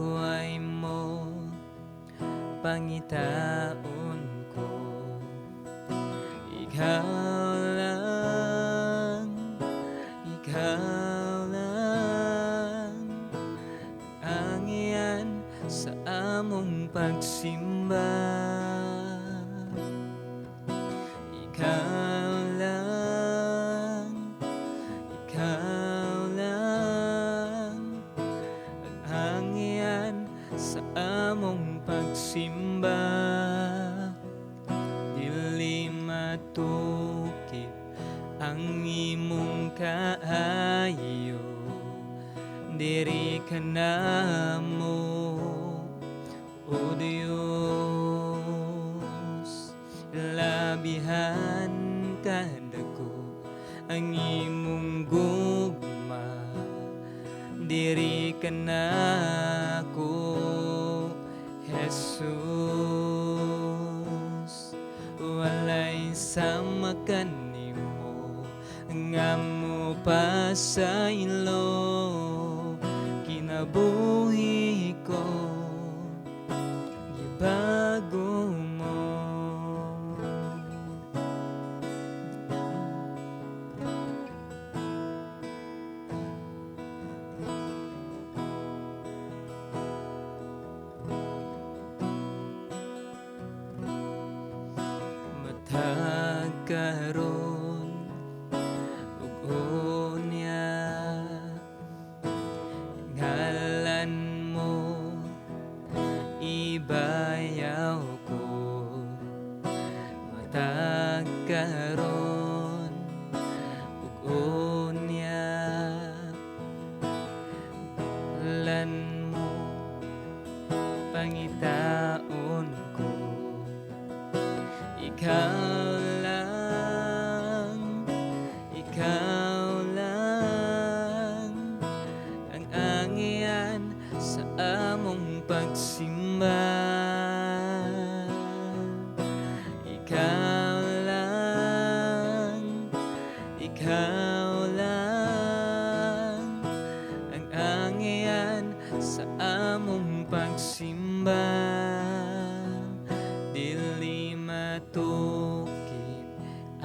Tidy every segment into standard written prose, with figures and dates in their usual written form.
Pagsuway mo, pangitaon ko. Ikaw lang, ikaw lang ang iyan sa among pagsimba. Ikaw lang, ikaw lang ang iyan sa among pagsimba. Dili matukip ang imong kaayo, diri ka namo, O Dios. Labihan kadako ang imong gugma, diri ka nako, Jesus. Walay sama kanimo nga mo pasaylo, kinabuhi ko gibago mo. Matag karon ug unya, ngalan mo ibayaw ko. Matag karon ug unya, ngalan mo pangitaon ko. Ikaw lang, ikaw lang ang angian sa among pagsimba. Ikaw lang, ikaw lang ang angian sa among pagsimba. Dili matukip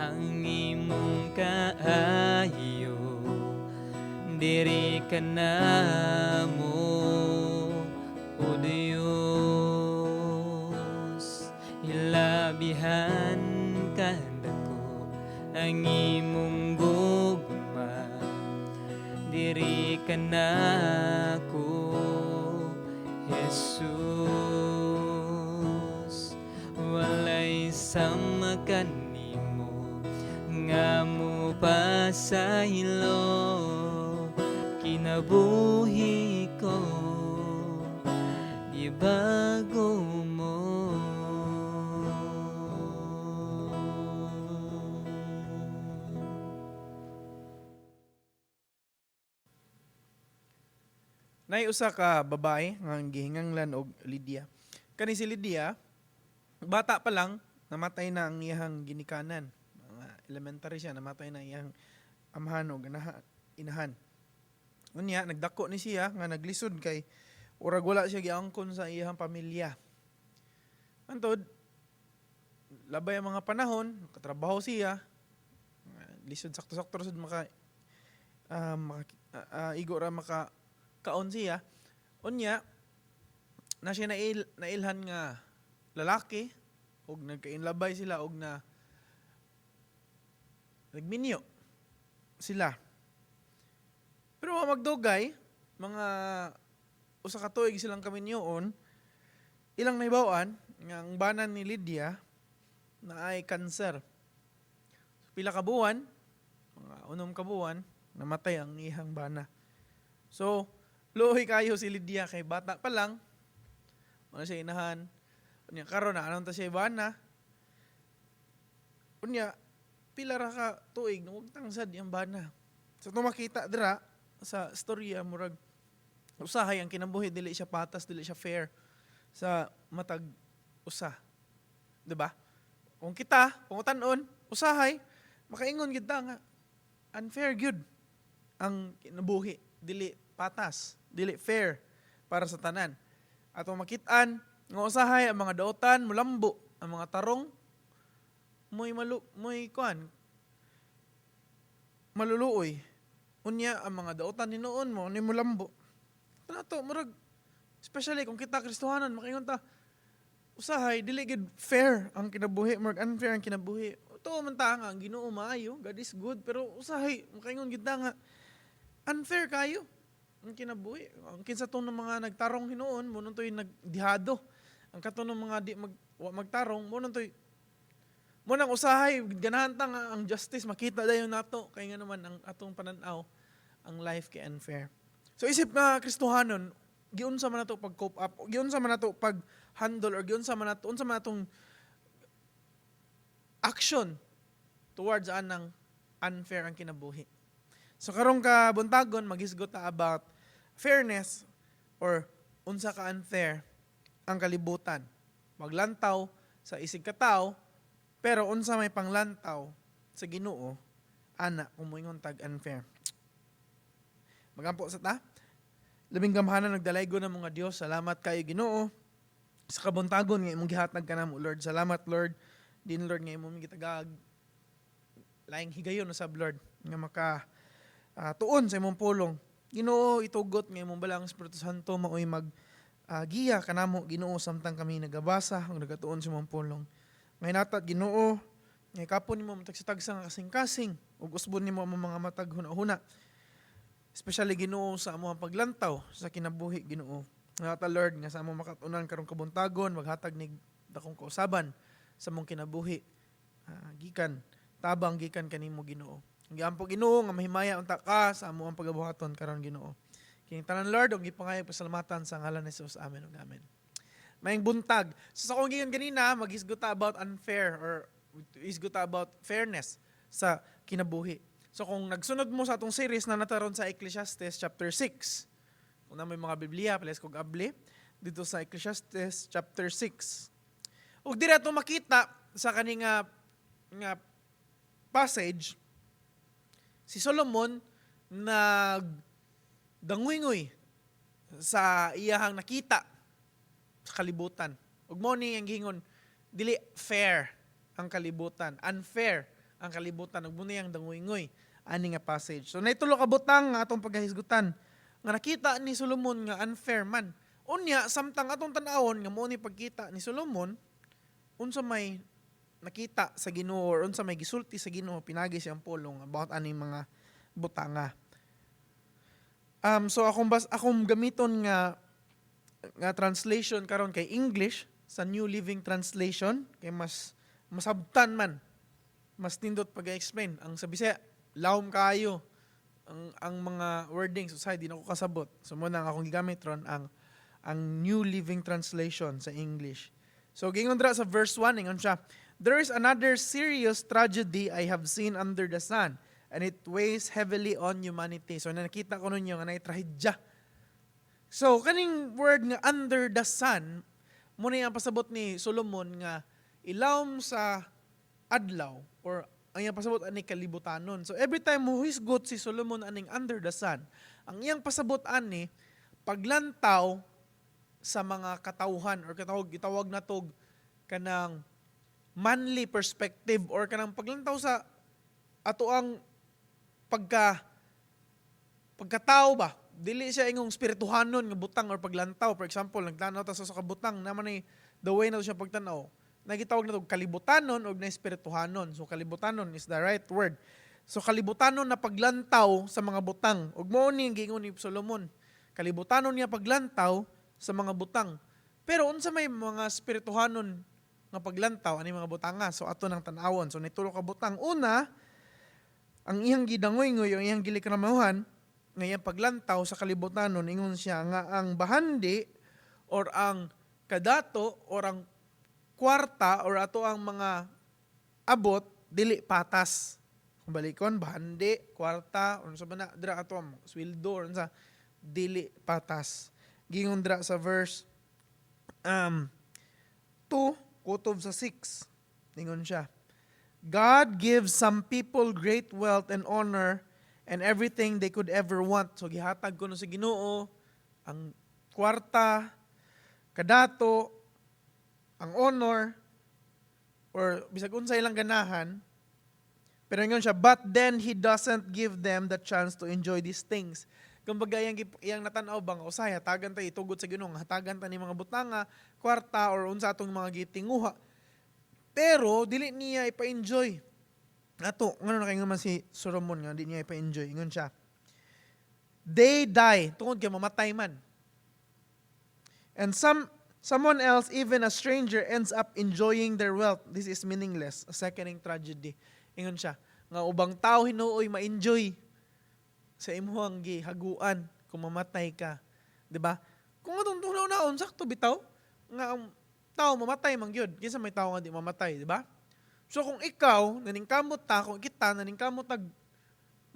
ang imong kaayo, diri ka namo, O Dios. Hilabihan kadako ang imong gugma, diri ka nako, Jesus. Walay sama kanimo nga mo pasaylo, kinabuhi ko gibago mo. Nay usa ka babae nga gihinganglan og Lydia. Kani si Lydia, bata pa lang namatay na ang iyang ginikanan. Mga elementary siya, namatay na iyang amahan og inahan. Unya nagdako ni siya nga naglisod kay urag wala siya giangkon sa iyang pamilya. Antod labay ang mga panahon, nakatrabaho siya, lisod sakto-sakto ra sad maka igo ra maka kaon siya. Unya na siya nailhan nga lalaki og nagkainlabay sila og na nagminyo sila. Pero wa magdugay, mga usa ka tuig silang kaminyoon, ilang nahibaw-an nga ang banan ni Lydia na ay kanser. Pila ka buwan, mga 6 ka buwan, namatay ang iyang bana. So, luoy kayo si Lydia kay bata pa lang, wala siya inahan. Unya karon na anong ta siya bana. Unya pila ra ka tuig nung tangsad iyang bana. So tumakita dira sa storya, murag usahay ang kinabuhi, dili siya patas, dili siya fair sa matag usa. 'Di ba? Kung kita, kung tan-on, usahay makaingon gid ta nga unfair gyud ang kinabuhi, dili patas, dili fair para sa tanan. Atong makitaan nga usahay ang mga daotan mulambo, ang mga tarong mo'y malu mo'y kuan maluluoy. Unya ang mga daotan hinuon mao ni mulambo. Nato murag especially kung kita Kristohanon, makaingon ta usahay dili gid fair ang kinabuhi, murag unfair ang kinabuhi. Tuo man ta nga ang Ginoo maayo, God is good, pero usahay makaingon gid ta nga unfair kayo ang kinabuhi. Ang kinsa tong ng mga nagtarong hinuon mao to'y nagdihado. Ang kato ng mga di mag wa magtarong mao to'y mo nang usahay ganahan ta nga ang justice makita dayon nato kay nga naman ang atong panan-aw ang life kay unfair. So isip nga Kristohanon, giunsa man nato pag cope up, giunsa man nato pag handle or giunsa man nato unsa man atong action towards anang unfair ang kinabuhi? So karong ka buntagon, maghisgot ta about fairness or unsa ka unfair ang kalibutan. Maglantaw sa isig katawo, pero unsa may panglantaw sa Ginoo ana kung moingon tag unfair? Magampo sa ta. Labing gamhanan, nagdalaygo ng mga Dios, salamat kayo, Ginoo, sa kabuntagon nga imong gihatag kanamo, Lord. Salamat, Lord. Din, Lord, nga imong gitagaag laing higayon usab, Lord, nga maka tuon sa imong pulong. Ginoo, itugot nga imong Balaang Espiritu Santo maoy mag giya kanamo, Ginoo, samtang kami nagabasa ug nagatuon sa imong pulong. Ngayon natad, Ginoo, nga kapon nimo matagsa-tagsa nga kasing-kasing ug usbon nimo ang mga matag huna-huna. Especially, Ginoo, sa among paglantaw sa kinabuhi, Ginoo. Nga Lord nga sa among makatunan karong kabuntagon maghatag ni dakong kausaban sa among kinabuhi. Gikan tabang gikan kanimo, Ginoo. Ang giampo, Ginoo, nga mahimaya unta ka sa among pagabuhaton karon, Ginoo. Kining tanan, Lord, ug gipangayog pasalamatan sa ngalan ni Jesus. Amen ug amen. Maayong buntag. So sa akong giingon ganina, maghisgot ta about unfair or hisgot ta about fairness sa kinabuhi. So kung nagsunod mo sa atong series na nataron sa Ecclesiastes chapter 6. Kung naa moy mga Biblia, please kog abli dito sa Ecclesiastes chapter 6. Ug dira ato makita sa kani nga nga passage, si Solomon nag danguyngoy sa iyahang nakita sa kalibutan. Ug mo ni ang giingon, dili fair ang kalibutan, unfair ang kalibutan, ug mo ni ang danguyngoy ani nga passage. So naitulo ka butang nga atong pagkahisgutan nga nakita ni Solomon nga unfair man. Unya samtang atong tan-awon nga mo ni pagkita ni Solomon, unsa may nakita sa Ginoo or unsa may gisulti sa Ginoo pinagi siyang pulong about ani mga butanga? So akong gamiton nga nga translation karon kay English sa New Living Translation kay mas masabtan man, mas nindot pag-explain. Ang sa Bisaya, lawom kayo ang mga wordings, usahay di na ko kasabot. So mo na ang akong gigamit ron ang New Living Translation sa English. So giingon dira sa verse 1, ingon siya, "There is another serious tragedy I have seen under the sun, and it weighs heavily on humanity." So nakita ko ninyo nga naay trahedya. So kaning word nga "under the sun" mo na ang pasabot ni Solomon nga ilawom sa adlaw or ang iyang pasabot ani kalibutanon. So every time mo hisgot si Solomon aning "under the sun," ang iyang pasabot ani paglantaw sa mga katawhan or katawag gitawag natog kanang manly perspective or kanang paglantaw sa ato ang pagkatao ba. Dili siya ingong spirituhanon nga butang or paglantaw. For example, nagtanaw ta sa kabutang naman ni the way na to siya pagtanaw, nagitawag na to kalibutanon og na espirituhanon. So kalibutanon is the right word. So kalibutanon na paglantaw sa mga butang, ug mao ni ang giingon ni Solomon, kalibutanon niya paglantaw sa mga butang. Pero unsa may mga espirituhanon nga paglantaw ani mga butanga? So ato nang tan-awon. So nitulo ka butang. Una, ang iyang gidangoy-ngoy, ang iyang gilikramahan nga iyang paglantaw sa kalibutanon, ingon siya nga ang bahandi or ang kadato or ang kwarta or ato ang mga abot dili patas. Kung balikon, bahandi, kwarta, or unsa ba na dira ato ang sweldo or unsa, dili patas. Gingon dira sa verse 2 kutob sa 6. Ingon siya, "God gives some people great wealth and honor and everything they could ever want." So gihatag kuno sa Ginoo ang kwarta, kadato, ang honor, or bisag unsa ilang ganahan. Pero ingon siya, but then he doesn't give them the chance to enjoy these things. Kumbaga, iyang natanaw bang, usahay, hatagan ta itugot sa Ginoo, hatagan ta ni mga butanga, kwarta, or unsa atong mga gitinguha. Pero, dili niya ipa-enjoy. Ato, ngano nakaingon man si Solomon nga, di niya ipa-enjoy? Ingon siya, they die, tungod kay mamatay man. And someone else, even a stranger, ends up enjoying their wealth. This is meaningless, a sickening tragedy. Ingon siya, nga ubang tao hinuoy ma-enjoy sa imuhang gihaguan kung mamatay ka. 'Di ba? Kung atong tunaw-naon, sakto bitaw nga ang tao mamatay man gyud. Kinsa may tao nga di mamatay, di ba? So kung ikaw naningkamot ta, kung kita naningkamot tag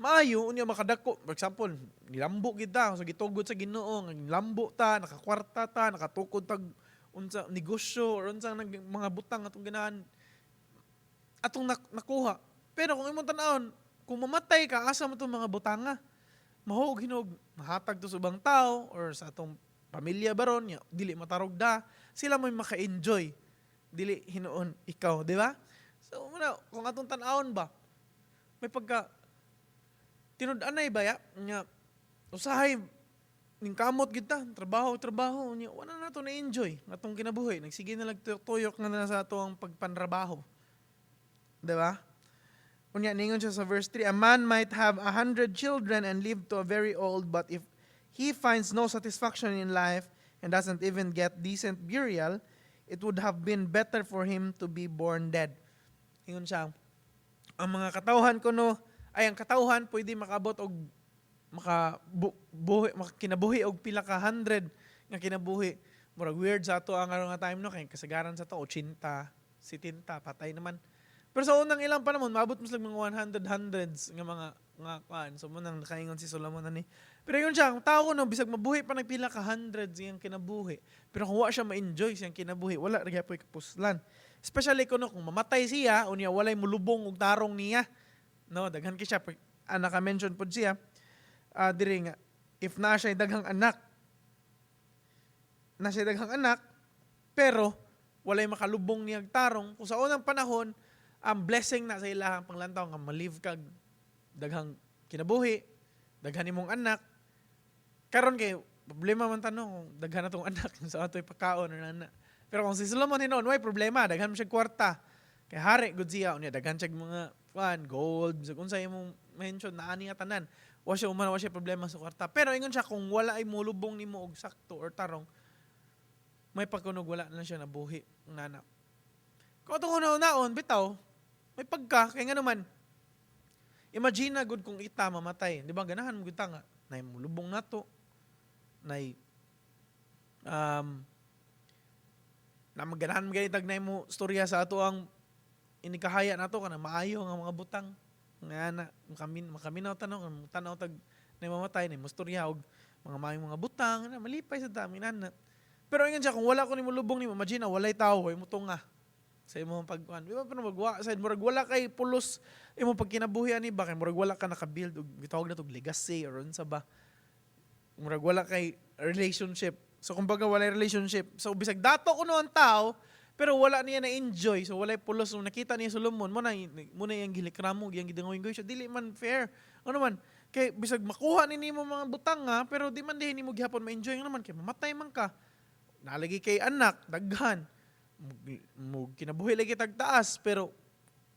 maayo unya makadako, for example, nilambo gid ta, so gitugot sa Ginoo nga nilambo ta, nakakwarta ta, nakatukod tag unsa negosyo or unsa nag mga butang atong ganahan atong nakuha. Pero kung imong tan-awon, kung mamatay ka, asa mo itong mga butanga? Mahog hinog, mahatag to sa ubang tao or sa atong pamilya baron, nya, dili matarog da, sila mo'y maka-enjoy. Dili hinuon ikaw, di ba? So, muna, kung atong tan-awon ba, may pagka, tinud-anay ba ya, nga, usahay, ning kamot gid ta, trabaho, trabaho, nya, wala na to na-enjoy atong kinabuhi. Nagsige na lang tuyok-tuyok nga na sa ato ang pagpanrabaho. Di ba? Unya, ningon siya sa verse 3, "A man might have 100 children and live to a very old, but if he finds no satisfaction in life and doesn't even get decent burial, it would have been better for him to be born dead." Ingon siya, ang mga katawhan kuno, ay ang katawhan pwede makabot og maka buhi, makakinabuhi og pila ka hundred nga kinabuhi. Murag weird sa ato ang aron nga time, no, kay kasagaran sa to 80, 70 patay naman. Pero sa unang ilang panahon, maabot mo sila mga 100 hundreds nga mga nga kuan. So mo nang nakaingon si Solomon ani. Pero yun siya, ang tao no bisag mabuhi pa nagpila ka hundreds iyang kinabuhi. Pero kung wa siya ma-enjoy siyang kinabuhi, wala ra gyapon kapuslan. Especially kuno kung mamatay siya, unya walay mulubong og tarong niya. No, daghan kay siya naka-mention pod siya diri nga if naa siya daghang anak, na siya daghang anak pero walay makalubong niyang tarong. Kung sa unang panahon, ang blessing na sa ilahang panglantaw nga ma-live kag daghang kinabuhi, daghan imong anak. Karon kay problema man tanong kung daghan na tong anak sa atoy pagkaon or nana. Pero kung si Solomon hinuon, way problema, daghan mo siya kwarta. Kay hari gud siya, unya daghan siya mga kuan, gold, bisag unsa imong mention na ani nga tanan. Wa siya human, wa siya problema sa kwarta. Pero ingon siya, kung wala ay mulubong nimo og sakto or tarong, may pagkunog wala na siya nabuhi nana. Kung atong naon bitaw, may pagka kay nga naman imagine na gud kung ita mamatay, di ba ganahan mo gud ta nga nay mulubong nato, nay na maganahan mo ganitag nay mo storya sa ato ang inikahaya nato kana maayo nga mga butang nga na makaminaw tanaw tanaw tag nay mamatay nay mo storya og mga maayong mga butang na malipay sa dami nana. Pero ingon siya, kung wala ko ni mulubong nimo, imagine na walay tao, way mo tunga sa imong pagkuan. Di ba, pero magwa sa murag wala kay pulos imong pagkinabuhi ani ba, kay murag wala ka naka-build og gitawag na tog legacy or unsa ba. Murag wala kay relationship. So kumbaga walay relationship. So bisag dato kuno ang tao, pero wala niya na-enjoy. So walay pulos nung nakita niya Solomon, mo na iyang gilikramo, iyang gidangoy siya. Dili man fair. Ano man, kay bisag makuha ni nimo mga butang nga, pero di man diay nimo gihapon ma-enjoy, nga naman kay mamatay man ka. Nalagi kay anak, daghan. Mo kinabuhi lagi tag taas, pero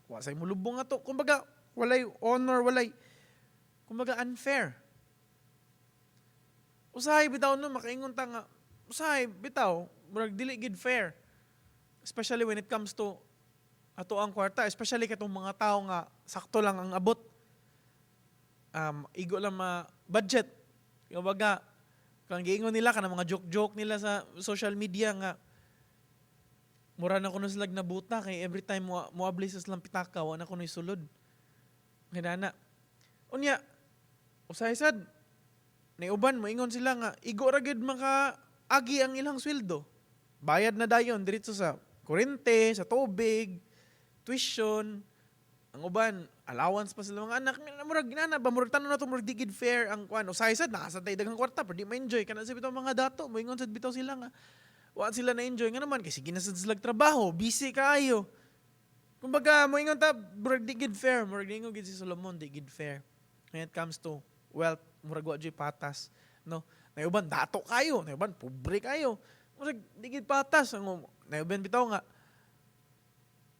wa say mulubong ato. Kumbaga walay honor, walay kumbaga unfair. Usahay bitaw no makaingon ta nga usahay bitaw murag dili gid fair. Especially when it comes to ato ang kwarta, especially katong mga tao nga sakto lang ang abot. Igo lang ma budget. Kumbaga, kung giingon nila kana mga joke-joke nila sa social media nga mura na kuno sila nabuta kay every time mo moabli sa silang pitaka, wa na kuno sulod. Hinana. Unya, usahay sad uban moingon sila nga igo ra gyud maka agi ang ilang sweldo. Bayad na dayon diretso sa kuryente, sa tubig, tuition, ang uban allowance pa sila mga anak. Murag ginana ba, murag tanan na to, murag di gid fair ang kuan. Usahay sad naa sa tay daghang kwarta pero di ma-enjoy kana sa bitaw mga dato. Moingon sad bitaw sila nga Wa sila na enjoy nga naman kay sige na sad sila trabaho, busy kaayo. Kumbaga, moingon ta, murag di gid fair, murag ingon gid si Solomon, di gid fair. When it comes to wealth, murag wa jud patas, no? Naay uban dato kayo, naay uban pobre kayo. Murag di gid patas ang naay uban bitaw nga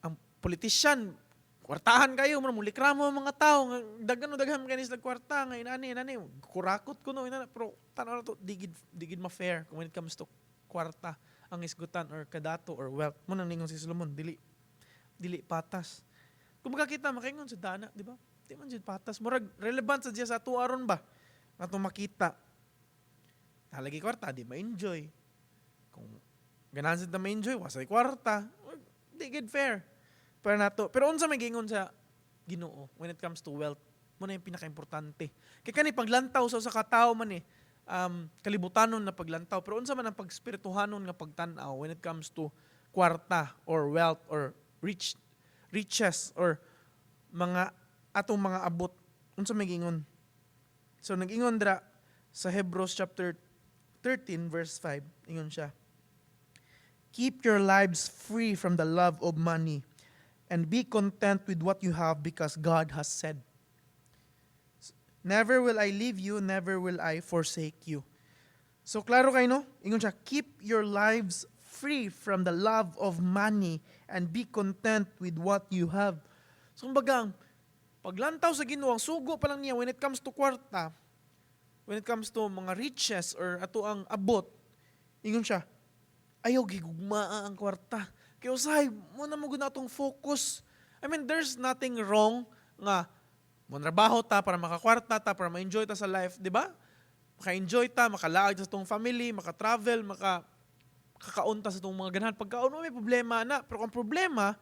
ang politician kwartahan kayo, murag mulikramo ang mga tao nga daghan daghan kani sila kwarta nga inani inani kurakot kuno inana, pero tan-aw na to, di gid ma-fair kung when it comes to kwarta ang isgutan or kadato or wealth. Mao nang ningon si Solomon, dili dili patas. Kung makakita, makaingon sa dana, di ba? Di man jud patas. Murag relevant sa diya sa ato aron ba? Nga atong makita. Nalagi kwarta, di ma-enjoy. Kung ganahan sa ma-enjoy, wasay kwarta. Di gid fair. Pero nato, pero unsa may giingon sa Ginoo when it comes to wealth? Mao na yung pinaka-importante. Kay kani paglantaw sa usa ka tawo man eh, kalibutanon na paglantaw. Pero unsa man ang pagspirituhanon nga pagtan-aw when it comes to kwarta or wealth or riches or mga atong mga abot, unsa may giingon? So nag-ingon dra sa Hebrews chapter 13 verse 5, ingon siya, "Keep your lives free from the love of money and be content with what you have, because God has said, 'Never will I leave you, never will I forsake you.'" So klaro kay, no? Ingon siya, "Keep your lives free from the love of money and be content with what you have." So kumbaga, ang paglantaw sa Ginoo, ang sugo pa lang niya when it comes to kwarta, when it comes to mga riches or ato ang abot, ingon siya, ayaw gigugmaa ang kwarta. Kaya usahay, mao na mo gud atong focus. I mean, there's nothing wrong nga mo ta para makakwarta ta, para ma-enjoy ta sa life, di ba? Maka-enjoy ta, makalaag ta sa atong family, maka-travel, maka kakaon ta sa atong mga ganahan. Pagkaon mo, may problema na. Pero kung problema,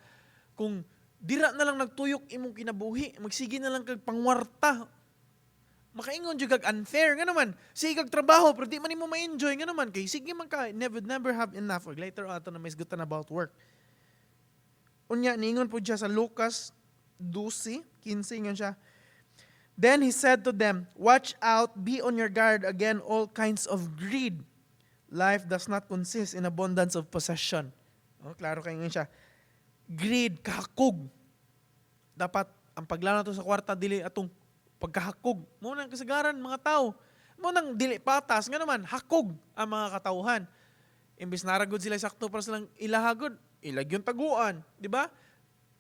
kung dira na lang nagtuyok imong kinabuhi, magsige na lang kag pangwarta, makaingon jud kag unfair nga naman. Sige kag trabaho pero di man nimo ma-enjoy nga naman kay sige man ka never never have enough, or later on ato na maisgutan about work. Unya niingon po siya sa Lucas 12:15, ingon siya, "Then he said to them, 'Watch out, be on your guard against all kinds of greed. Life does not consist in abundance of possession.'" Oh, klaro kay ingon siya. Greed, kahakog. Dapat ang paglana to sa kwarta dili atong pagkahakog. Mao nang kasagaran mga tao. Mao nang dili patas nga naman hakog ang mga katawhan. Imbis naragod sila sakto para silang ilahagod, ilag yung taguan, di ba?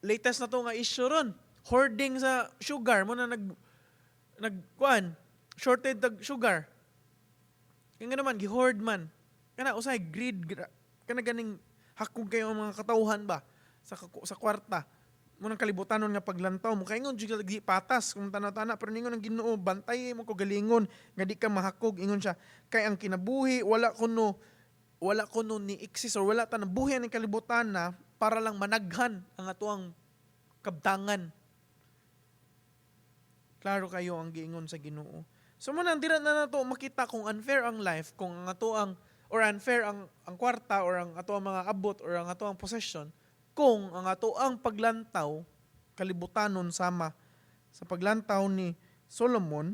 Latest na to nga issue ron. Hoarding sa sugar mao na nag nag kuan, shortage tag sugar. Kaya nga naman gi-hoard man. Kana usay greed kana ganing hakog kayo ang mga katawhan ba sa kwarta mao nang kalibutanon nga paglantaw mo kaingon jud ka di patas kung tanaw-tana, pero ningon ang Ginoo, bantay mo ko galingon nga di ka mahakog. Ingon siya, kay ang kinabuhi wala kuno ni exist or wala ta nabuhi ang kalibutan na para lang managhan ang atoang kabtangan. Klaro kayo ang giingon sa Ginoo. So mao nang dira na nato makita kung unfair ang life, kung ang ato ang or unfair ang kwarta or ang ato ang mga abot or ang ato ang possession, kung ang ato ang paglantaw kalibutanon sama sa paglantaw ni Solomon,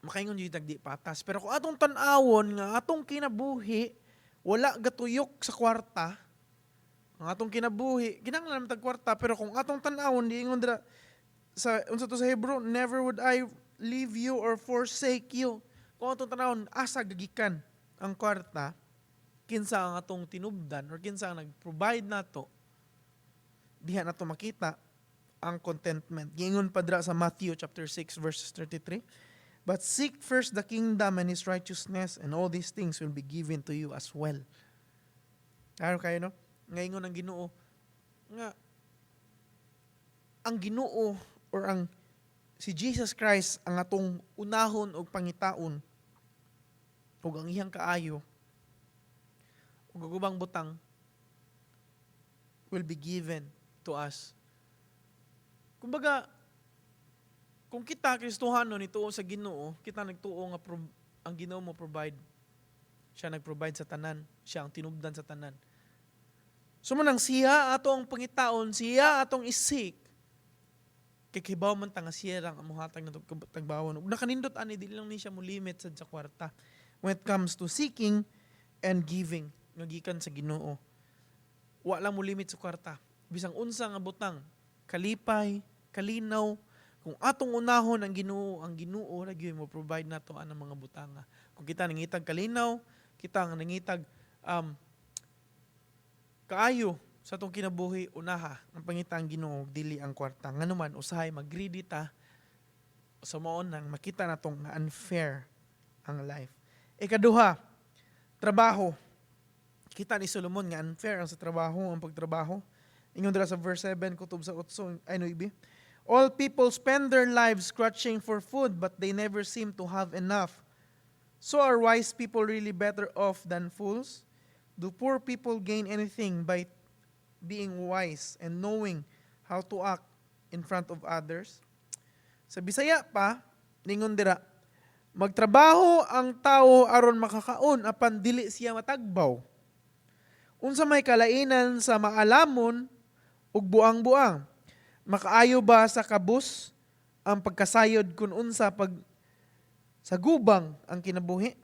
makaingon jud di patas. Pero kung atong tan-awon nga atong kinabuhi wala gatuyok sa kwarta, ang atong kinabuhi kinahanglan man tag kwarta, pero kung atong tan-awon, diingon dira sa unsa to sa Hebrew, "Never would I leave you or forsake you." Kung atong tan-awon asa gagikan ang kwarta, kinsa ang atong tinubdan or kinsa ang nag-provide nato, diha nato makita ang contentment. Giingon pa dira sa Matthew chapter 6 verses 33, "But seek first the kingdom and his righteousness, and all these things will be given to you as well." Klaro kayo, no? Ngaingon ang Ginoo nga ang Ginoo or ang si Jesus Christ ang atong unahon og pangitaon ug ang iyang kaayo ug ang ubang butang will be given to us. Kumbaga, kung kita Kristohano nituo sa Ginoo, kita nagtuo nga ang Ginoo mo provide. Siya nag-provide sa tanan, siya ang tinubdan sa tanan. So mao nang siya ato ang pangitaon, siya atong i-seek. Kay kibaw man ta nga siya lang ang mohatag na tagbawon. Ug nakanindot ani, dili lang ni siya mo limit sad sa kwarta when it comes to seeking and giving. nga gikan sa Ginoo. Wa lang mo limit sa kwarta. Bisang unsa nga butang, kalipay, kalinaw, kung atong unahon ang Ginoo ra gyud mo provide nato anang mga butanga. Kung kita nangitag kalinaw, kita nga nangitag kaayo sa atong kinabuhi, unaha ang pangita ang Ginoo, dili ang kwarta. Ngano man usahay mag-greedy ta sa mao nang makita natong nga unfair ang life. Ikaduha, trabaho. Kita ni Solomon nga unfair ang sa trabaho, ang pagtrabaho. Ingon dira sa verse 7 kutob sa 8 ay 9. "All people spend their lives scratching for food, but they never seem to have enough. So are wise people really better off than fools? Do poor people gain anything by being wise and knowing how to act in front of others?" Sa Bisaya pa, ningon dira, "Magtrabaho ang tao aron makakaon apan dili siya matagbaw. Unsa may kalainan sa maalamon ug buang-buang? Makaayo ba sa kabus ang pagkasayod kun unsa pag sa gubang ang kinabuhi?"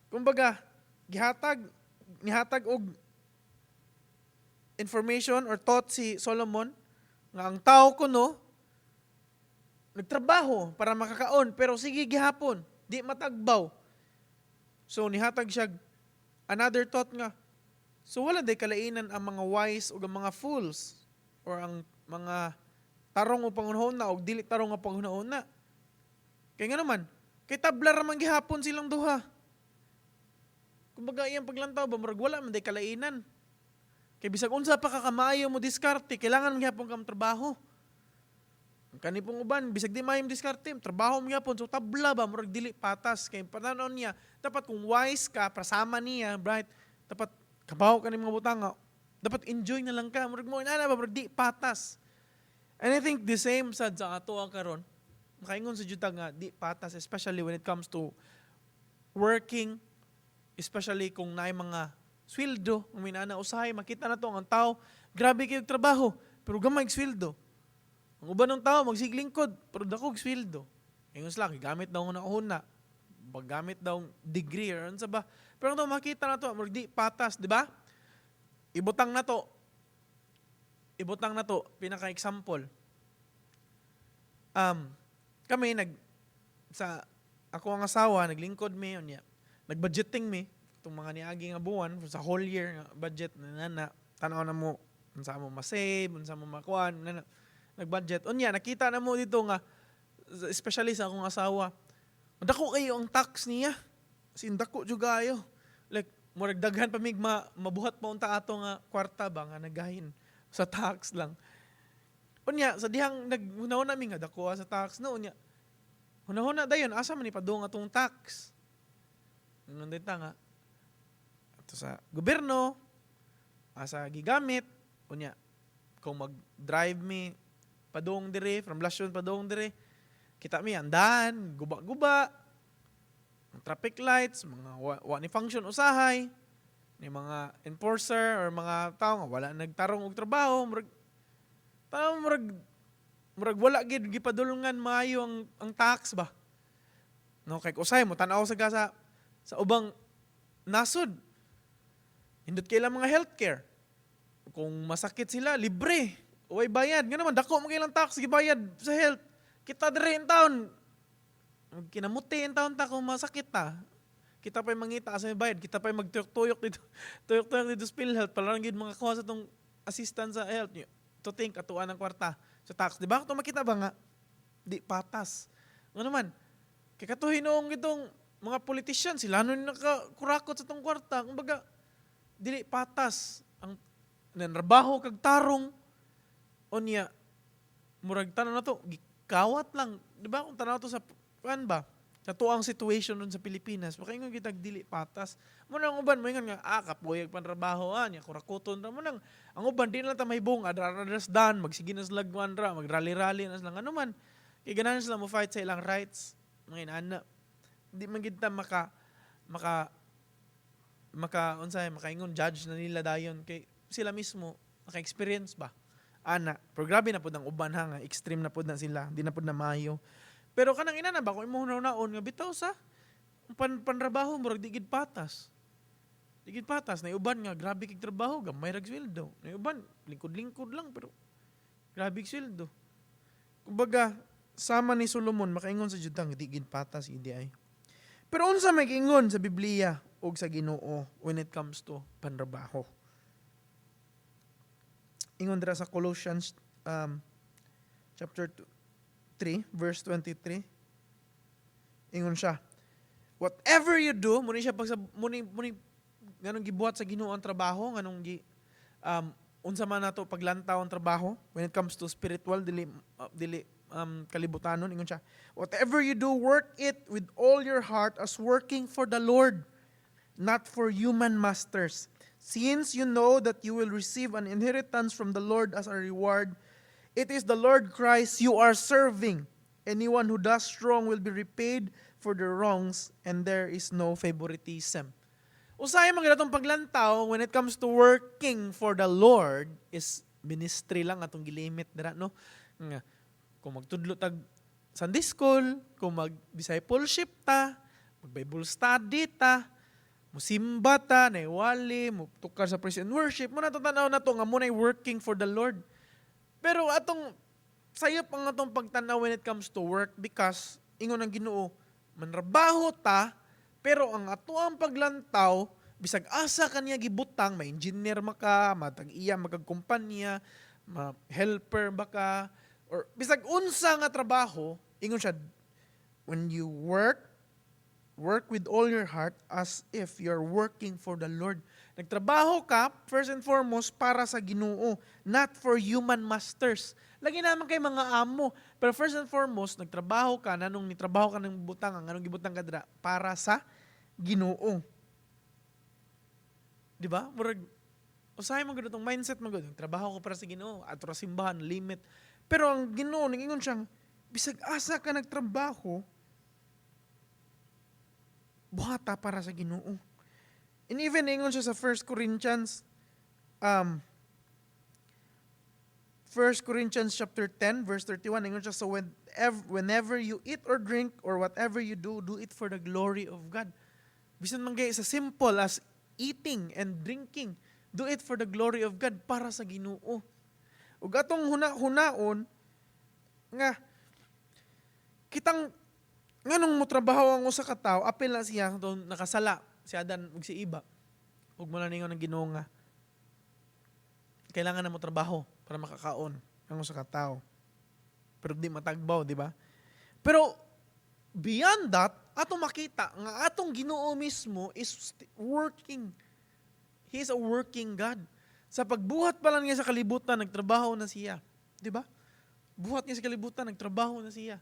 Kumbaga, gihatag nihatag og information or thought si Solomon nga ang tao kuno nagtrabaho para makakaon pero sige gihapon di matagbaw. So nihatag siya another thought nga so wala day kalainan ang mga wise ug ang mga fools or ang mga tarong o panghunahuna og dili tarong nga panghunahuna. Kay nga naman, kay tabla ra man gihapon silang duha. Kumbaga, iyang paglantaw ba, murag wala man day kalainan. Kay bisag unsa pa ka kamaayo mo diskarte, kailangan man gihapon kang trabaho. Ang kani pong uban, bisag di maayo diskarte, trabaho mo gihapon, so tabla ba, murag dili patas. Kay pananaw niya, dapat kung wise ka, prasama niya, bright, dapat kabaw ka ni mga butanga, dapat enjoy na lang ka. Murag mo, inana ba, murag di patas. And I think the same sad sa ato ang karon. Makaingon sad jud ta nga di patas, especially when it comes to working, especially kung naay mga sweldo, kung may naa usahay makita na to ang tao, grabe kayo trabaho, pero gamay og sweldo. Ang uban ng tao magsiglingkod, pero dako og sweldo. Ingon sila, gamit daw na una, paggamit daw degree or ano sa ba. Pero kung makita na to, murag di patas, di ba? Ibutang na to. Ibutang na to, pinaka-example. Kami nag sa ako ang asawa naglingkod mi unya. Nagbudgeting mi itong mga niagi nga buwan sa whole year nga budget na nana, tan-aw na mo unsa mo ma-save, unsa mo makuan na nagbudget. Unya nakita na mo dito nga especially sa akong asawa. Dako kayo ang tax niya. As in, dako jud kayo. Like murag daghan pa mig mabuhat pa unta ato nga kwarta ba nga nagahin sa tax lang. Unya sa dihang naghunahuna mi nga dako sa tax no, unya hunahuna dayon, asa man ni padung atong tax? Ingon din ta nga ato sa gobyerno asa gigamit. Unya kung mag-drive mi padung dire from Lasyon padung dire, kita mi andan guba-guba ang traffic lights, mga wa ni function usahay ni mga enforcer or mga tao nga wala nagtarong og trabaho, murag tao murag wala gid gipadulngan maayo ang tax ba no. Kay usay mo tan-aw sa ubang nasod, nindot kay ilang mga healthcare, kung masakit sila, libre, way bayad. Nga naman dako man kay ilang tax gibayad sa health. Kita dire in town, kinamuti in town ta kung masakit ta, kita pa'y mangita sa may bayad, kita pa'y magtuyok-tuyok dito, tuyok-tuyok dito sa PhilHealth, para lang gid makakuha sa tong assistance sa health. To think, atuan ng kwarta sa tax. Di ba? Kung makita ba nga, di patas. Nga naman, kay kato hinuong itong mga politician, sila nun nakakurakot sa tong kwarta. Kumbaga, dili patas. Ang nanrabaho kag tarong, unya, murag tanan na to, gikawat lang. Di ba kung tanaw to sa, kuan ba? Sa tuang situation nun sa Pilipinas, makaingon kitag dili patas. Mo nang uban mo ingon nga kapoyag pan trabaho nya kurakuton ra mo nang ang uban di na lang ta mahibong adra dan magsige na sila kuan ra, magrally-rally na sila, ano man. Kay ganahan sila mo fight sa ilang rights. Mga inana. Di man gid ta maka maka maka unsay makaingon judge na nila dayon kay sila mismo naka-experience ba ana. Pero grabe na pud ang uban ha, nga extreme na pud na sila, di na pud na maayo. Pero kanang ina na ba kung imo hunaon nga bitaw sa panrabaho, murag di gid patas. Di gid patas. Nay uban nga grabe kig trabaho, gamay rag sweldo. Nay uban lingkod-lingkod lang pero grabe kig sweldo. Kumbaga, sama ni Solomon, makaingon sa jud di gid patas idi ay. Pero unsa may giingon sa Biblia ug sa Ginoo when it comes to panrabaho? Ingon dira sa Colossians chapter 2, 3 verse 23. Ingon siya, "Whatever you do," muni siya pag sa muni muni nganong gibuhat sa Ginoo ang trabaho, nganong gi unsa man nato paglantaw ang trabaho when it comes to spiritual, dili kalibutanon. Ingon siya, "Whatever you do, work it with all your heart as working for the Lord, not for human masters, since you know that you will receive an inheritance from the Lord as a reward. It is the Lord Christ you are serving. Anyone who does wrong will be repaid for their wrongs, and there is no favoritism." Usahay man atong paglantaw when it comes to working for the Lord is ministry lang atong gilimit dira, no? Nga kung magtudlo tag Sunday school, kung mag discipleship ta, mag Bible study ta, musimba ta, naiwali, mutukar sa praise and worship, mo na tanaw na to nga mo working for the Lord. Pero atong sayop ang atong pagtanaw when it comes to work because ingon ang Ginoo, manrabaho ta, pero ang ato ang paglantaw, bisag asa kaniya gibutang, may engineer maka, matag iya magagkumpanya, ma helper ba ka, or bisag unsa nga trabaho, ingon siya, when you work, work with all your heart as if you're working for the Lord. Nagtrabaho ka, first and foremost, para sa Ginoo, not for human masters. Lagi naman kay mga amo. Pero first and foremost, nagtrabaho ka, nanong nitrabaho ka ng butang, ang anong gibutang ka dira, para sa Ginoo. Di ba? Murag, usahay mo gud itong mindset mo gud. Trabaho ko para sa Ginoo, ato ra simbahan, limit. Pero ang Ginoo, ningingon siyang, bisag asa ka nagtrabaho, buhata para sa Ginoo. And even ingon siya sa 1 Corinthians chapter 10 verse 31, ingon siya, "So whenever you eat or drink or whatever you do, do it for the glory of God." Bisan man gay sa simple as eating and drinking, do it for the glory of God, para sa Ginoo. Ug atong huna-hunaon nga kitang nganong mo trabaho ang usa ka tawo, apil na siya doon nakasala si Adan ug si Eva. Ug mo na ningon ng Ginoo nga kailangan na mo trabaho para makakaon ang usa ka tawo. Pero di matagbaw, di ba? Pero beyond that, atong makita nga atong Ginoo mismo is working. He is a working God. Sa pagbuhat pa lang niya sa kalibutan, nagtrabaho na siya. Di ba? Buhat niya sa kalibutan, nagtrabaho na siya.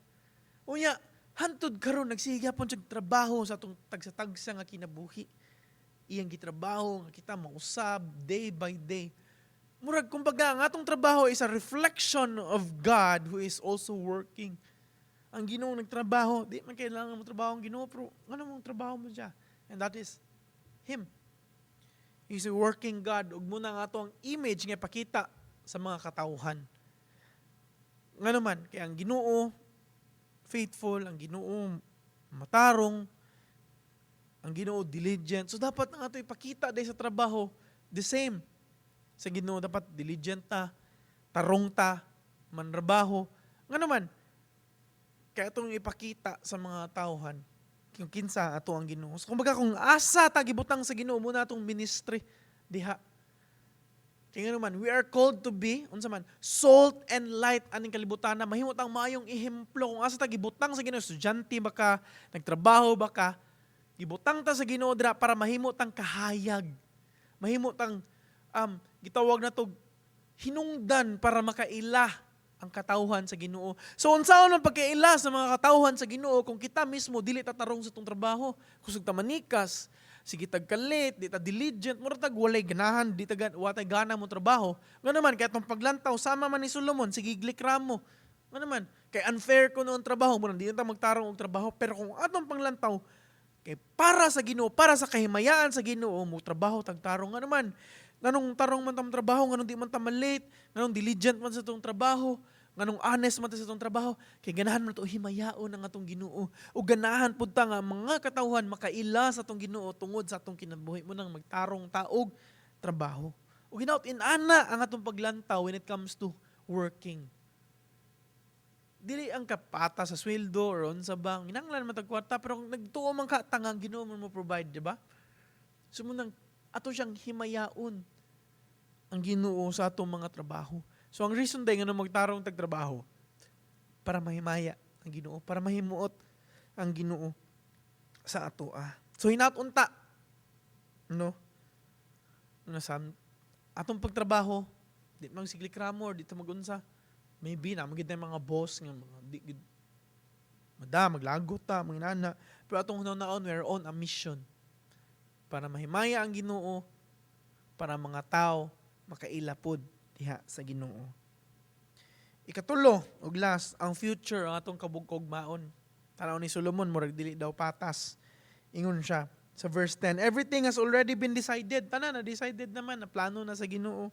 Unya, hantod karon nagsige pon siya trabaho sa atong tagsa-tagsa nga kinabuhi. Iyang gitrabaho nga kita mausab day by day. Murag kumbaga ang atong trabaho is a reflection of God who is also working. Ang Ginoo nagtrabaho, di man kailangan mo trabaho ang Ginoo, pero ano mong trabaho mo siya? And that is Him. He's a working God. Ug muna nga ato ang image nga ipakita sa mga katawhan. Nga naman, kaya ang Ginoo faithful, ang Ginoo matarong, ang Ginoo diligent. So dapat nga ato ipakita day sa trabaho the same. Sa Ginoo dapat diligent ta, tarong ta, manrabaho. Nga naman, kaya itong ipakita sa mga tauhan kung kinsa ato ang Ginoo. So, kumbaga kung asa ta gibutang sa Ginoo mo na atong ministry diha. Kaya nga naman, we are called to be, unsa man, salt and light aning kalibutan na mahimo tang maayong ehemplo kung asa ta gibutang sa Ginoo, estudyante ba ka, nagtrabaho ba ka, gibutang ta sa Ginoo dira para mahimo tang kahayag. Mahimo tang gitawag na to hinungdan para makaila ang katawhan sa Ginoo. So unsaon man pagkaila sa mga katawhan sa Ginoo kung kita mismo dili ta tarong sa tong trabaho, kusog ta manikas, sige tag kalit, di ta diligent, mura tag walay ganahan, di ta watay gana mo trabaho. Nga naman kay atong paglantaw sama man ni Solomon, sige giklamo. Nga naman kay unfair ko noon trabaho, mo di ta magtarong og trabaho, pero kung atong panglantaw kay para sa Ginoo, para sa kahimayaan sa Ginoo, mo trabaho tagtarong, nga naman nganong tarong man tang trabaho, nganong di man ta malate, nganong diligent man sa tong trabaho, nganong Nganong honest man ta sa atong trabaho? Kay ganahan man to himayaon ang atong Ginoo. O ganahan pud ta nga mga katawhan makaila sa atong Ginoo tungod sa atong kinabuhi. Mao nang magtarong ta og trabaho. O ginaot inana ang atong paglantaw when it comes to working. Dili ang kapata sa sweldo or unsa ba, kinahanglan man tag kwarta, pero kung nagtuo man ka tangang Ginoo man mo provide, di ba? So mao nang ato siyang himayaon ang Ginoo sa atong mga trabaho. So ang reason day ngano magtarong tag trabaho, para mahimaya ang Ginoo, para mahimuot ang Ginoo sa ato ah. So hinaot unta, no, nga sa atong pagtrabaho, di mag sigreklamo or di ta magunsa. Maybe na magid mga boss nga mga di gid mada maglagot ta mga inana, pero atong hunaon, we're on a mission para mahimaya ang Ginoo, para mga tao makaila pod diha sa Ginoo. Ikatulo ug last, ang future, ang atong kabug-kaugmaon. Tanaw ni Solomon, murag dili daw patas. Ingon siya sa verse 10, "Everything has already been decided." Tanan na decided naman, na plano na sa Ginoo.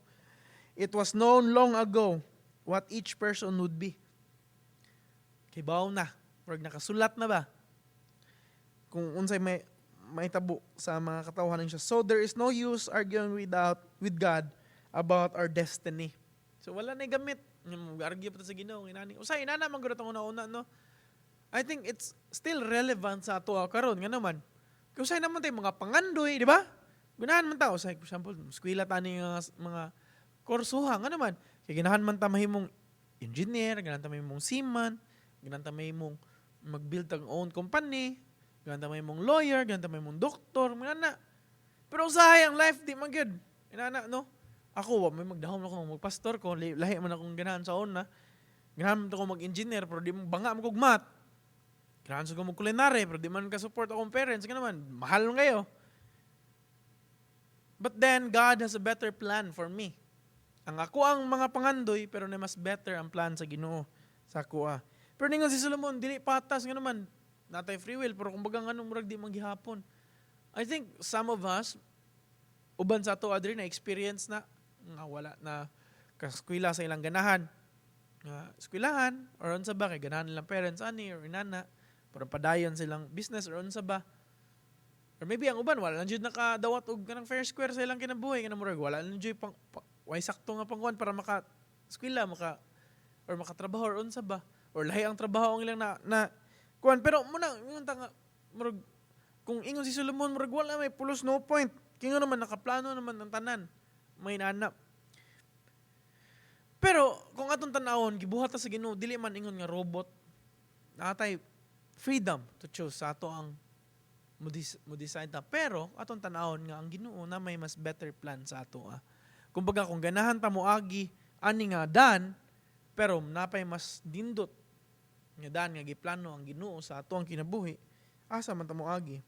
"It was known long ago what each person would be." Kibaw na, murag nakasulat na ba? Kung unsay may mahitabo sa mga katawhan siya. "So there is no use arguing with God about our destiny." So wala na gamit. Mag-argue pa ta sa Ginoo inani. Usay inana man gud atong una-una, no. I think it's still relevant sa ato karon nga naman. Kay usay naman tay mga pangandoy, di ba? Ganahan man ta, usay, for example, eskwela tani nga mga kursuha nga naman. Kay ganahan man ta mahimong engineer, ganahan ta mahimong seaman, ganahan ta mahimong mag-build ang own company, ganahan ta mahimong lawyer, ganahan ta mahimong doktor, mga na. Pero usahay ang life di man gyud. Inana, no? Ako, wa may magdahom ako magpastor ko, lahi man akong ganahan sa una. Ganahan man ako mag-engineer pero di mo banga mo kog math. Ganahan sa ko mag-culinary pero di man ka-support akong parents, nga naman, mahal man kayo. But then God has a better plan for me. Ang ako ang mga pangandoy, pero na mas better ang plan sa Ginoo sa ako ah. Pero ningon si Solomon, dili patas nga naman natay free will, pero kumbaga ngano murag di man gihapon. I think some of us, uban sa ato adri, na experience na nga wala na kaskwela sa ilang ganahan nga eskwelahan or unsa ba, kay ganahan nilang parents ani or inana pero padayon silang business or unsa ba, or maybe ang uban wala lang jud nakadawat og kanang fair square sa ilang kinabuhi, kanang murag wala lang jud pang pa, way sakto nga pangkuan para maka eskwela maka or makatrabaho or unsa ba, or lahi ang trabaho ang ilang na kuan. Pero muna ingon ta nga murag kung ingon si Solomon, murag wala may pulos, no point, kay nga naman nakaplano naman ang tanan, may inana. Pero kung atong tan-awon, gibuhat ta sa Ginoo, dili man ingon nga robot. Natay freedom to choose sa ato ang mo decide ta. Pero atong tan-awon nga ang Ginoo na may mas better plan sa ato ah. Kumbaga kung ganahan ta moagi ani nga dan, pero napay mas dindot nga dan nga giplano ang Ginoo sa ato ang kinabuhi, asa man ta moagi?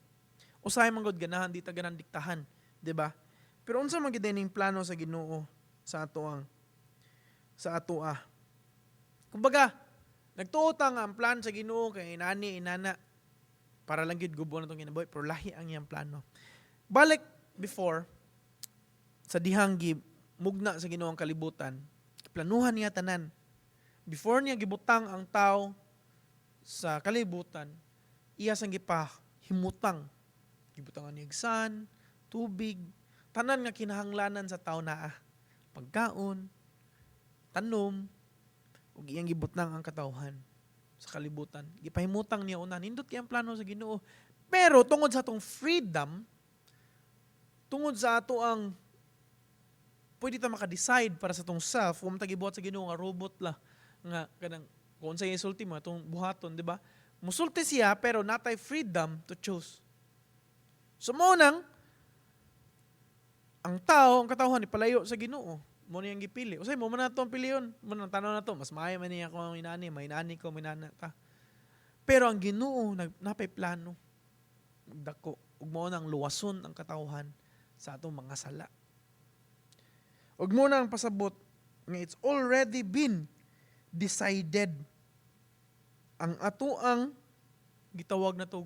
Usahay man gud ganahan, di ta ganahan diktahan, di ba? Pero unsa man gid ning plano sa Ginoo sa ato ah? Kumbaga, nagtuo ta nga ang plan sa Ginoo kay inani inana para lang gyud gubo na tong kinabuhi, pero lahi ang iyang plano. Balik before sa dihang gi mugna sa Ginoo ang kalibutan, planuhan niya tanan. Before niya gibutang ang tao sa kalibutan, iya sang gipahimutang. Gibutangan niya og sun, tubig, tanan nga kinahanglanan sa tao naa. Pagkaon, tanom, ug iyang gibutang ang katawhan sa kalibutan. Gipahimutang niya una, nindot kay ang plano sa Ginoo. Pero tungod sa atong freedom, tungod sa ato ang pwede ta maka-decide para sa atong self, kung ta gibuhat sa Ginoo nga robot la nga kanang kung unsay isulti mo atong buhaton, di ba? Musulti siya pero natay freedom to choose. So mo nang ang tao, ang katawhan ipalayo sa Ginoo. Mo niyang gipili. Usay mo man nato ang pilion. Mo nang tanaw na to, mas maayo man niya kung inani, may inani ko, may nana ta. Pero ang Ginoo nag napay plano. Dako ug mao nang luwason ang katawhan sa atong mga sala. Ug mo nang pasabot nga it's already been decided ang ato ang gitawag na to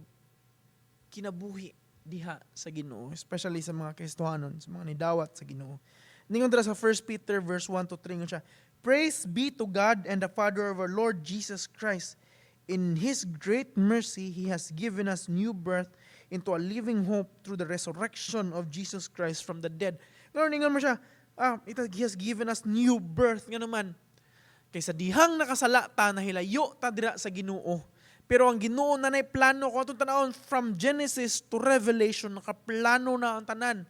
kinabuhi diha sa Ginoo, especially sa mga Kristohanon, sa mga nidawat sa Ginoo. Ningon dira sa 1 Peter verse 1 to 3, ingon siya, "Praise be to God and the Father of our Lord Jesus Christ. In His great mercy, He has given us new birth into a living hope through the resurrection of Jesus Christ from the dead." Ngayon, ingon mo siya, He has given us new birth. Nga naman, kaysa dihang nakasala ta, nahilayo ta dira sa Ginoo. Pero ang Ginoo na nay plano, kung atong tanawon from Genesis to Revelation, nakaplano na ang tanan.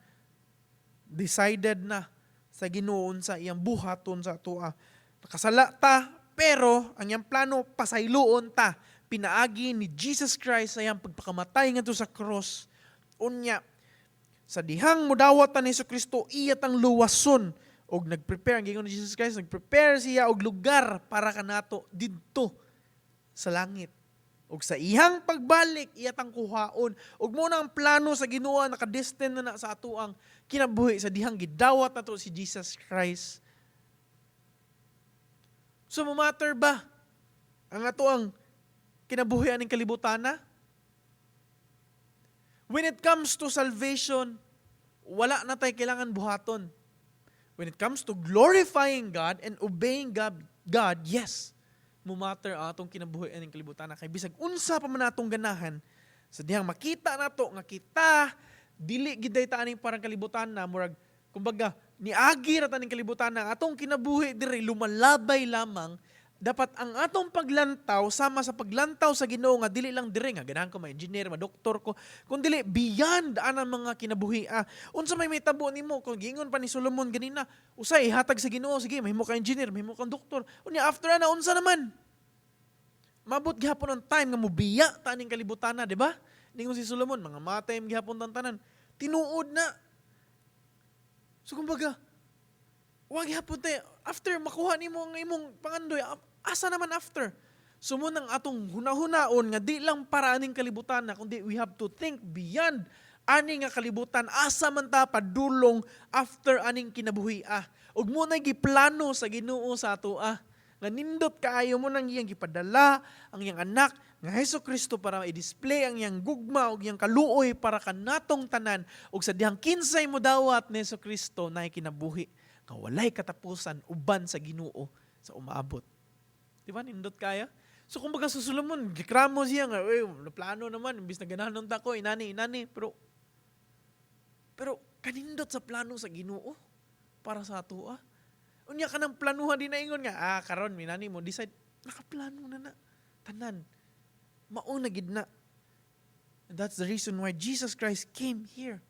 Decided na sa Ginoo sa iyang buhaton sa atoa. Nakasala ta, pero ang iyang plano, pasayloon ta. Pinaagi ni Jesus Christ sa iyang pagpakamatay ngadto sa cross. Unya, sa dihang mudawat ta ni Hesus Kristo, iya tang luwason og nagprepare ang giingon ni Jesus Christ, nagprepare siya og lugar para kanato didto sa langit. Og sa iyang pagbalik, iya tang kuhaon. Ug mao na ang plano sa Ginoo, nakadestin na na sa atoang kinabuhi sa dihang gidawat nato si Jesus Christ. So matter ba ang atoang kinabuhi aning kalibutan na? When it comes to salvation, wala na tayo kailangan buhaton. When it comes to glorifying God and obeying God, yes, mumatter ang atong kinabuhi aning kalibutan na, kay bisag unsa pa man atong ganahan, sa dihang makita nato nga kita dili gid ta aning parang kalibutan na, murag kumbaga niagi ra ta ning kalibutan na, atong kinabuhi diri lumalabay lamang. Dapat ang atong paglantaw sama sa paglantaw sa Ginoo nga dili lang diri nga ganahan ko ma-engineer, ma-doktor ko, kun dili beyond anang mga kinabuhi. Unsa may mahitabo nimo kung giingon pa ni Solomon ganina, usay ihatag sa Ginoo, sige, mahimo ka engineer, mahimo kang doktor. Unya after ana, unsa naman? Mabot gihapon ang time nga mubiya ta aning kalibutan na, di ba? Ningon si Solomon, mga matay gihapon tan tanan. Tinuod na. So kumbaga, wag gihapon tayo, after makuha nimo ang imong pangandoy, asa naman after? So mao nang atong hunahunaon nga di lang para aning kalibutan na, kundi we have to think beyond ani nga kalibutan, asa man ta padulong after aning kinabuhi ah. Ug mao na giplano sa Ginoo sa ato ah. Nga nindot kaayo, mao nang iyang gipadala ang iyang anak nga Hesus Kristo para i-display ang iyang gugma ug iyang kaluoy para kanatong tanan, ug sa dihang kinsay modawat ni Hesus Kristo, naay kinabuhi nga walay katapusan uban sa Ginoo sa umaabot. Di ba nindot kaya? So kumbaga sa Solomon, gikramo siya nga, "Uy, plano naman, imbis na ganahan ta ko, inani, inani." Pero kanindot sa plano sa Ginoo para sa ato ah. Unya ka ng planuhan di na ingon nga, karon minani mo decide, nakaplano na na. Tanan. Mauna gid na. And that's the reason why Jesus Christ came here.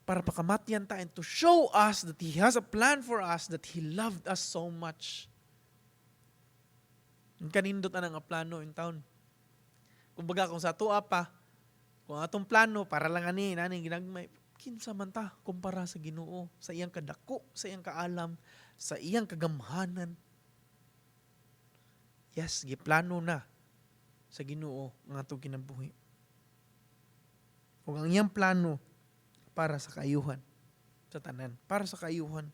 Para pakamatyan ta and to show us that He has a plan for us, that He loved us so much. Ang kanindot na nga plano in town. Kumbaga kung sa atoa pa, kung atong plano para lang ani, nani ginagmay, kinsa man ta kumpara sa Ginoo, sa iyang kadako, sa iyang kaalam, sa iyang kagamhanan? Yes, giplano na sa Ginoo ang atong kinabuhi. Ug ang iyang plano para sa kaayuhan sa tanan, para sa kaayuhan.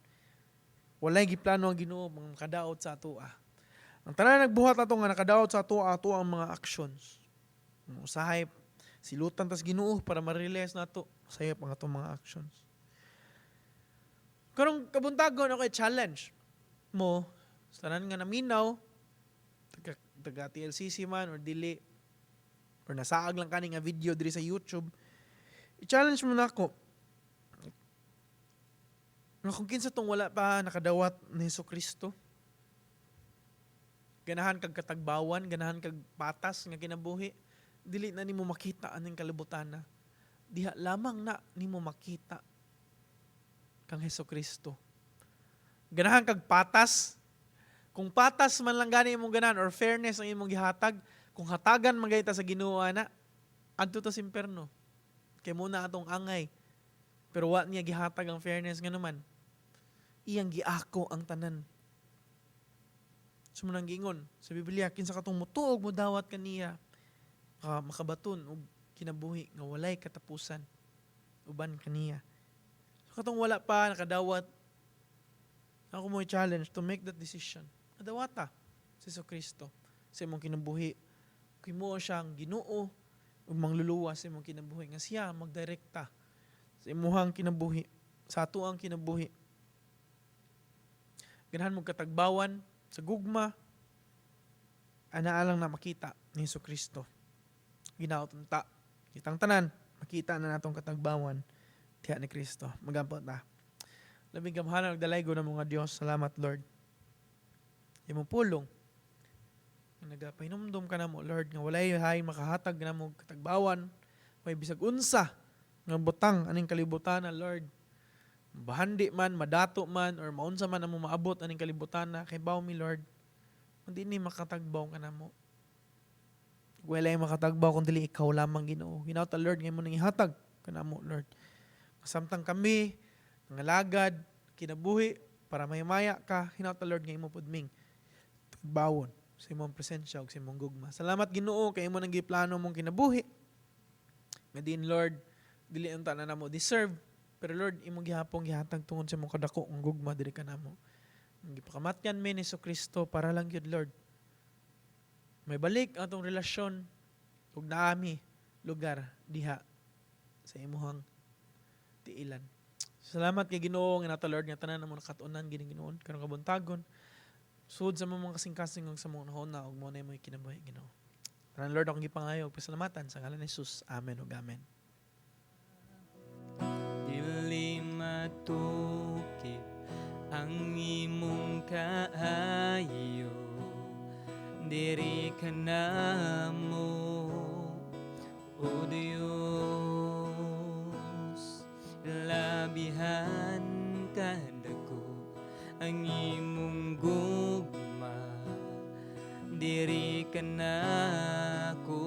Walay giplano ang Ginoo mga makadaot sa ato ah. Ang tanan nagbuhat ato nga nakadaot sa ato, ato ang mga actions. Usahay silutan tas Ginoo para ma-realize nato sayop ang atong mga actions. Karong kabuntagon, ako challenge mo sa tanan nga naminaw, taga, taga TLCC man or dili or nasaag lang kani nga video diri sa YouTube, i-challenge mo nako nga kung kinsa tong wala pa nakadawat ni Hesus Kristo, ganahan kag katagbawan, ganahan kag patas nga kinabuhi, dili na nimo makita aning kalibutan na. Diha lamang na nimo makita kang Hesus Kristo. Ganahan kag patas, kung patas man lang gani imong ganahan or fairness ang imong gihatag, kung hatagan man gani ta sa Ginoo ana, adto ta sa imperno. Kay mao na atong angay. Pero wa niya gihatag ang fairness nga naman. Iyang giako ang tanan. So mao nang giingon sa Biblia, kinsa katong mutuo ug modawat kaniya, makabaton og kinabuhi nga walay katapusan uban kaniya. So katong wala pa nakadawat, ako mo challenge to make that decision. Nadawata si Hesus Kristo sa imong kinabuhi. Kimo siyang Ginoo ug mangluluwas sa imong kinabuhi nga siya magdirekta sa imuhang kinabuhi, sa atoang kinabuhi. Ganahan mo katagbawan sa gugma, anaa lang na makita ni Hesus Kristo. Hinaot unta kitang tanan makita na natong katagbawan diha ni Kristo. Magampo ta. Labing gamhanan ug dalaygon na mga Dios, salamat, Lord. Imong pulong nga nagapahinumdom ka namo, Lord, nga walay hay makahatag namo katagbawan, may bisag unsa nga butang aning kalibutan, Lord. Bahandi man, madato man, or maunsa man amo maabot aning kalibutan na kay mi, Lord. Hindi ni makatagbaw ka namo. Walay makatagbaw kung dili ikaw lamang, Ginoo. Hinaot, Lord, nga imo nang ihatag kanamo, Lord. Samtang kami nangalagad kinabuhi para mahimaya ka, hinaot, Lord, nga imo pud ming tagbawon sa imong presensya ug sa imong gugma. Salamat, Ginoo, kay imo nang giplano mong kinabuhi. Nga din, Lord, dili unta na namo deserve, pero Lord, imong gihapong gihatag tungod sa imong kadako ng gugma diri kanamo. Ang gipakamatyan mi ni Kristo para lang gyud, Lord, may balik ang atong relasyon ug naami lugar diha sa imuhang tiilan. Salamat kay Ginoo nga nato, Lord, nga tanan namo nakatuonan gini, Ginoo, karong kabuntagon. Sud sa mga kasing-kasing ug sa mga hunahuna ug mo na imong kinabuhi, Ginoo. Tanan, Lord, akong gipangayo ug pasalamatan sa ngalan ni Jesus. Amen ug amen. Dili matukib ang imong kaayo diri kanamo, O Dios. Labihan kadako ang imong gugma diri kanako.